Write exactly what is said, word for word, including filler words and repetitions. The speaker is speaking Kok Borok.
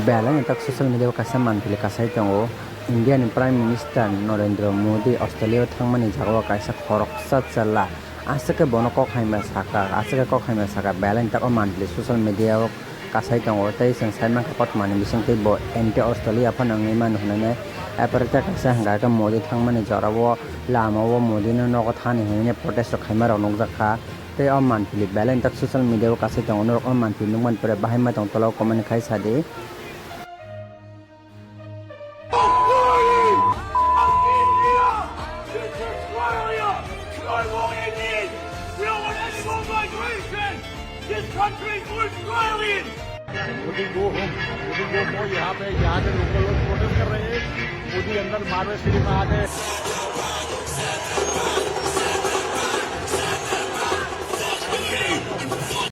Belai ni tak social media o kaisa manpili kasai tongo. India ni Prime Minister Narendra Modi Australia o thangmani jagao kaisa khoroksa chwla aswk khe bono kok hamya sakha, aswk khe kok hamya sakha. Belai ni tak o manpili social media o kasai tongo tei chwng sai mankha kothoma ni bisingtwi bo anti Australia phano wngwi mano hwnwi. Apore tei kaisa hwnkha khe Modi thangmani jorao lama o Modi no nogo thani hwnwi protest rok khaima rok nukjak kha. Tei o manpili belai ni tak social media o kasai tongo, norok o manpili nukmani pore bahai ma tong tola o comment khai sa di. This is Australia! We don't want Indians! We don't want any more migration! This country is for Australians! Modi go home, Modi go home. यहाँ पे, यहाँ के लोकल लोग प्रोटेस्ट कर रहे हैं। मोदी अंदर मारवे सिटी में आ गए।